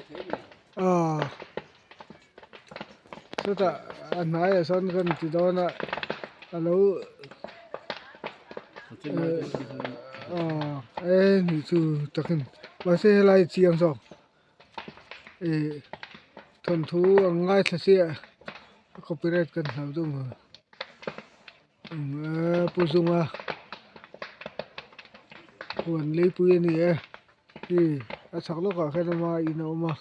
Aw chutah a hnaiah sawn kan ti dawn a a lo aw e nih chu takin mahse helai chiang zawk ih thawnthu an ngaithla chiah a copyright kan hlau deuh maw. Pu Zunga huan leipui a ni e hei a chhak lawkah khian ama in a awm a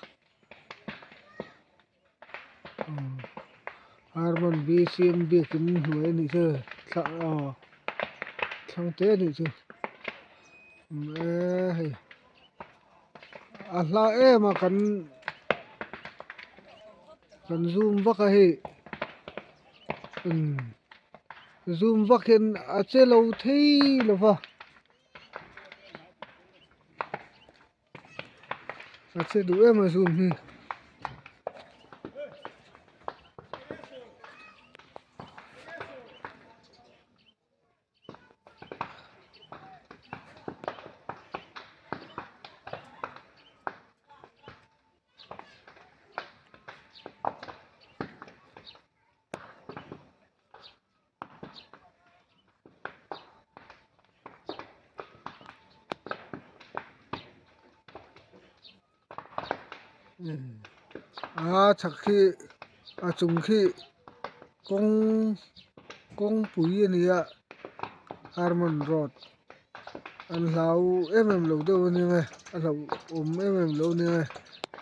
Harmon BCM biakin hnuai a nih chu aw thlang te a nih chu e hei a hla em a kan kan zoom vak a hei. Umm zoom vak hian a che lo thei lo va a che duh em a zoom hi. A chhak khi a chung khi kawng kawngpui a ni a Harmon road an hlau em em lo deuh a nia nge a hlauhawm em em lo a nia nge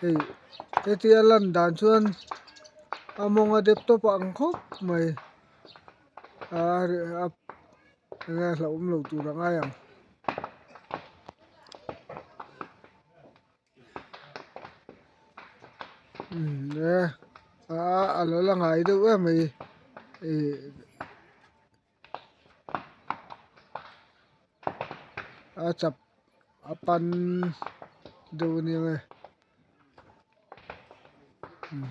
hei hetia lan dan chuan a mawng a dep tawp a ang khawp mai a enge hlauhawm lo tur a ngai ang. Umm e a a lo la ngai deuh em mai ih a chap a pan deuh a nia nge umm.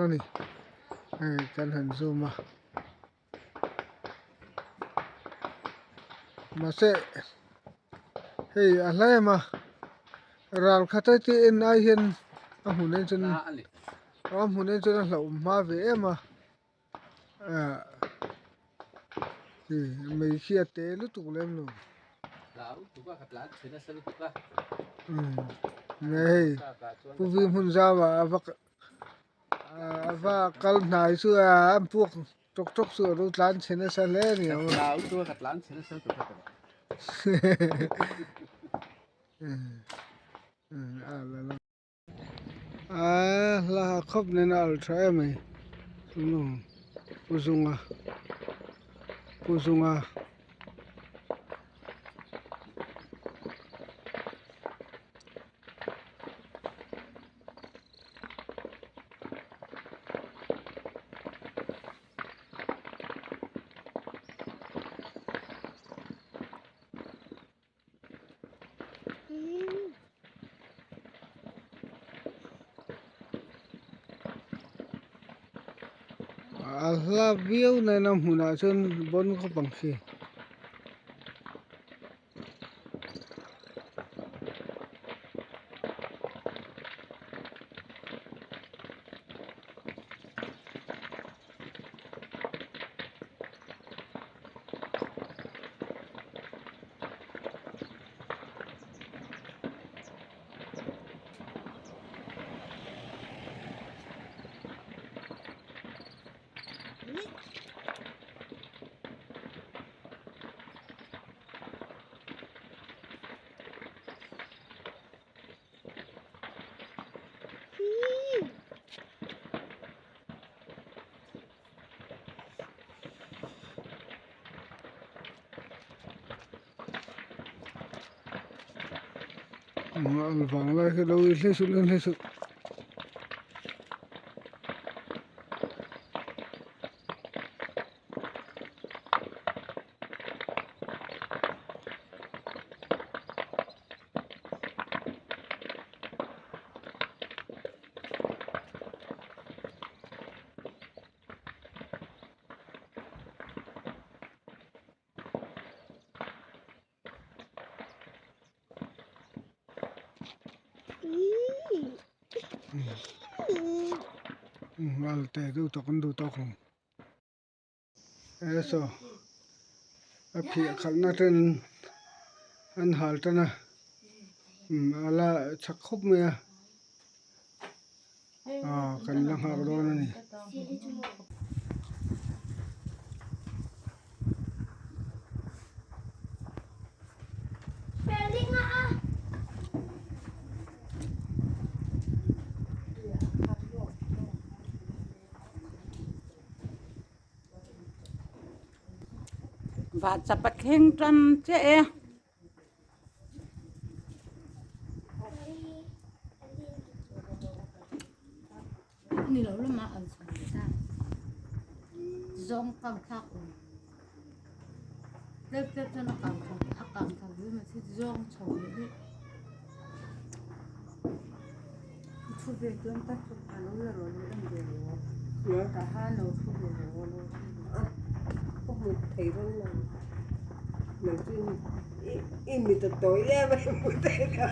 A ni hei kan han zoom a mahse hei a hla em a ral khat a tih en ai hian a hmun en chuan a hmun en chuan a hlauhawm hma ve em a ah mei khi a te lutuk lem lo umm hei pu vi hmun zau ah a va. A va kal hnai chu a an puak tawk tawk chu a lo tlan chhe nasa hle a ni ang a. A hla khawp nen a al tha em mai pu zunga pu zunga. A hla viau nena hmunah chuan bawn khawp ang khi. Vang lai khi lo hle suh hle suh. Umm al te duh tawk an duh tawk ang e saw a phiah khalhna ten an hal tan a umm a la chak khawp mai a ah kan la nghak dawn a ni. Vah chap a thleng tan chiah e. Ni lo lamah an chhun leh ta. Zawng kang thlak awm. Tlem tlem chuan a kang chho a kang chho zui mai si zawng chho leh daih. Thu ve chuan ta chu a lo la rawh lo en ve rawh. Tah han lo thu ve rawh lo thu ve. A ka hmu thei dawn lo. Nang chu i i mit a tawi em a i hmu thei lo.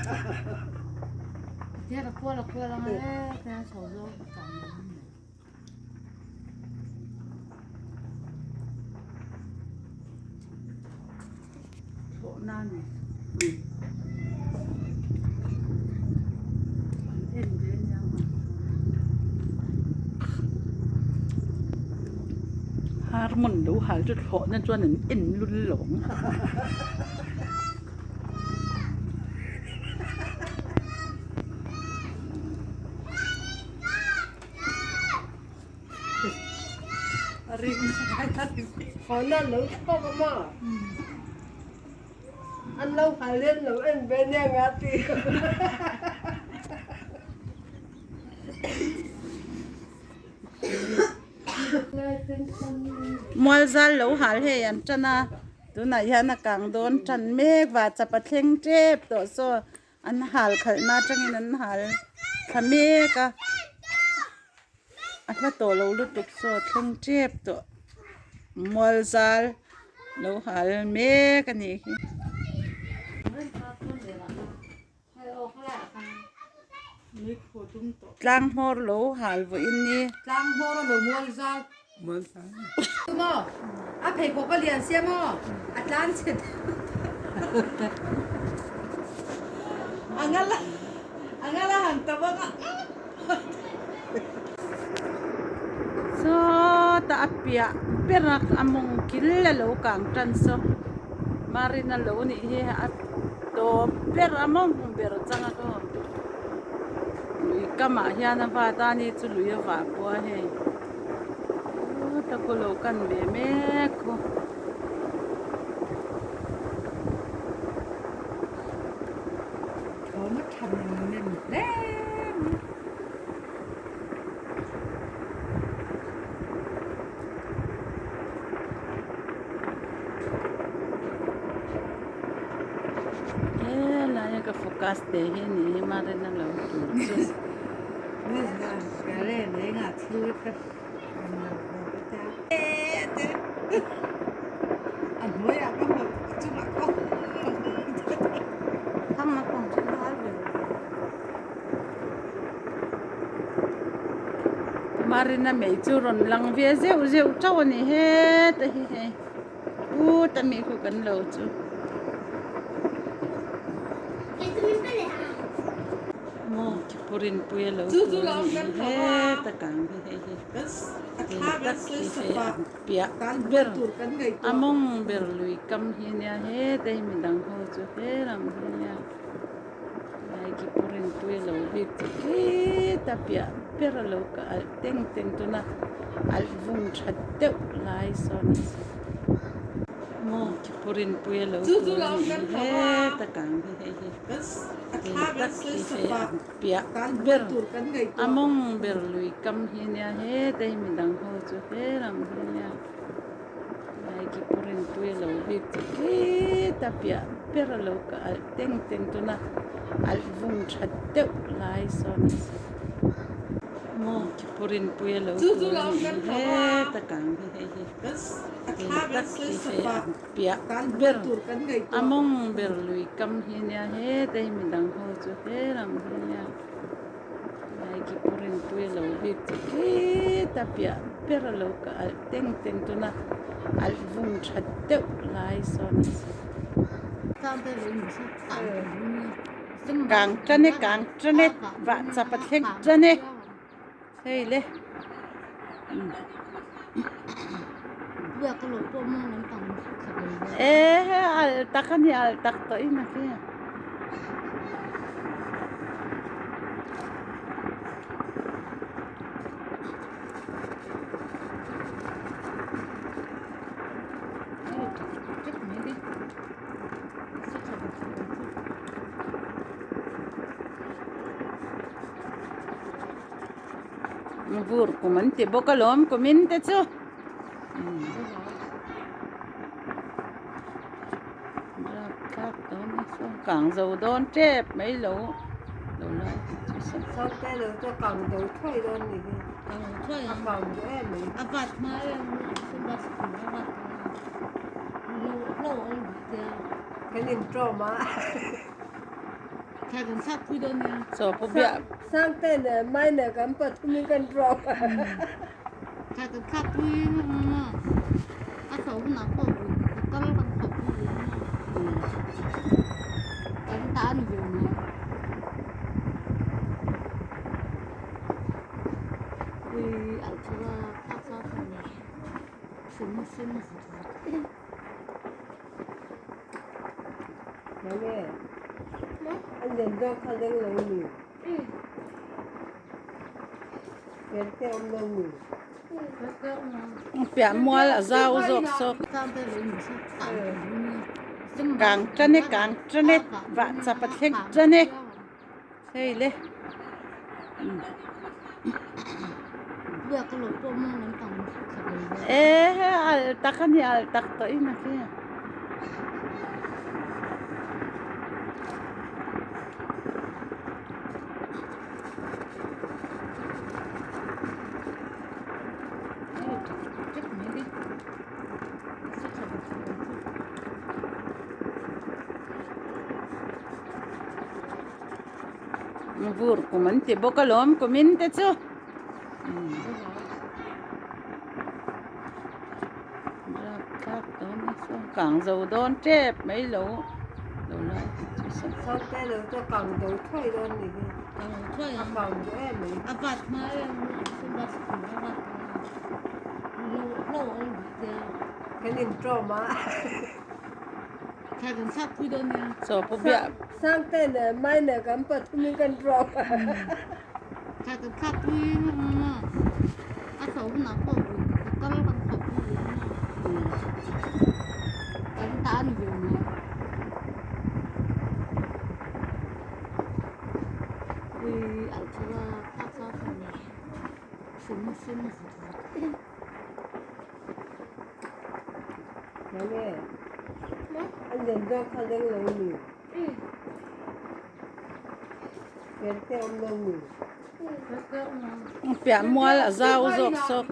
Tihian a kual a kual anga e tihian chho zawng kang mai a ni. Thlawhna a ni. An en ve nia Har hmun lo hal chu thlawhna chuan an en lul lo ang. Thlawhna lo thlawk a maw? An lo hal hian lo en ve nia nga ti. Mualzal lo hal hei an tan a, tunah hian a kang dawn tan mek va chap a thleng tep tawh saw an hal khalhna atangin an hal thla mek a, a hla tawh lo lutuk saw thleng tep tawh mualzal lo hal mek a nih hi. Tlang hmawr lo hal vawiin ni. Tlang hmawr a lo mual zal. Maw a pheikhawk a lian sia maw a tlan chhe a ngal a ngal a han ta bawk a. Sawtah a piah ber a a mawng kil a lo kang tan saw Marina lo nih hi a tawp ber a mawng ber chang a aw lui kamah hian a vat a ni chu lui a vah pawh a hei ta khu lo kan ve mek khu. Thawm a tha nem hle mai. Helaia ka focus teh hi ni hi Marina lo tur chu. Thangna kawng chu hal ve lo. Marina mei chu rawn lang ve zeuh zeuh teuh a ni heta hi hei put a mi khu kan lo chu. Purinpui a lo tur a ni heta kang hi hei hi hei tak hi hei a piah ber a mawng ber lui kam hi nia heta hi midang ho chu he lam hi nia. Lai ki purinpui a lo bik chu khita piah ber a lo ka alh teng teng tuna alh vung tha deuh lai sawn a si maw ki purinpui a lo tur a ni heta kang hi hei hi hei tak hi hei a piah ber a mawng ber lui kam hi nia heta hi midang ho chu he lam hi nia. Lai ki purinpui a lo bik chu khita piah ber a lo ka alh teng teng tuna alh vung tha deuh lai sawn a si maw ki purinpui a lo tur a ni heta kang hi hei hi hei tak hi hei a piah ber a mawng ber lui kam hi nia heta hi midang ho chu he lam hi nia. Lai khi pu Rinpuia lo bik chu khita piah ber a lo ka alh teng teng tuna alh vung tha deuh lai sawn a si. Kang tan e kang tan e vah chap a thleng tan e hei le. E he alh tak a ni alh tak tawh in a khi. Vur kum an ti bawk alawm kumin te chu rapthlak dawn a saw kang zo dawn tep mai lo lo lai chu saw. Saute lo chu kang zo thuai dawn ni hi a kang duh em mai. A vat hma em bus a vat lo lo ang te. Kan in tawm a. Thla kan thlak pui dawn nia. Chaw pawh biah. Sangte nen mai nen kan pathum in kan drop a. Thla kan thlak pui a a chho hunah pawh ka kal kan thawk pui leh ang a. Kan ta a ni ve mai. Ui alh tha la thlak sa sa sen sen vut vut. Mane, a lian zawk kha leng lo ni. Pian te awm lo ni. Piah mual a zau zawk sawk. Kang tan e kang tan e vah chap a thleng tan e hei le. E he alh tak a ni alh tak tawh in a khi. Vur kum an ti bawk alawm kumin te chu rapthlak dawn a saw kang zo dawn tep mai lo lo lai chu saw. Saute lo chu kang zo thuai dawn ni hi a kang duh em mai. A vat hma em a vat lo lo ang te. Kan in tawm a. Thla kan thlak pui dawn nia. Chaw pawh biah. Sangte nen mai nen kan pathum in kan drop a. Thla kan thlak pui a a chho hunah pawh ka kal kan thawk pui leh ang a. Kan ta a ni ve mai. Ui alh tha la thlak sa sa sen sen vut vut. Mane, a lian zawk kha leng lo ni. Pian te awm lo ni. Piah mual a zau zawk sawk.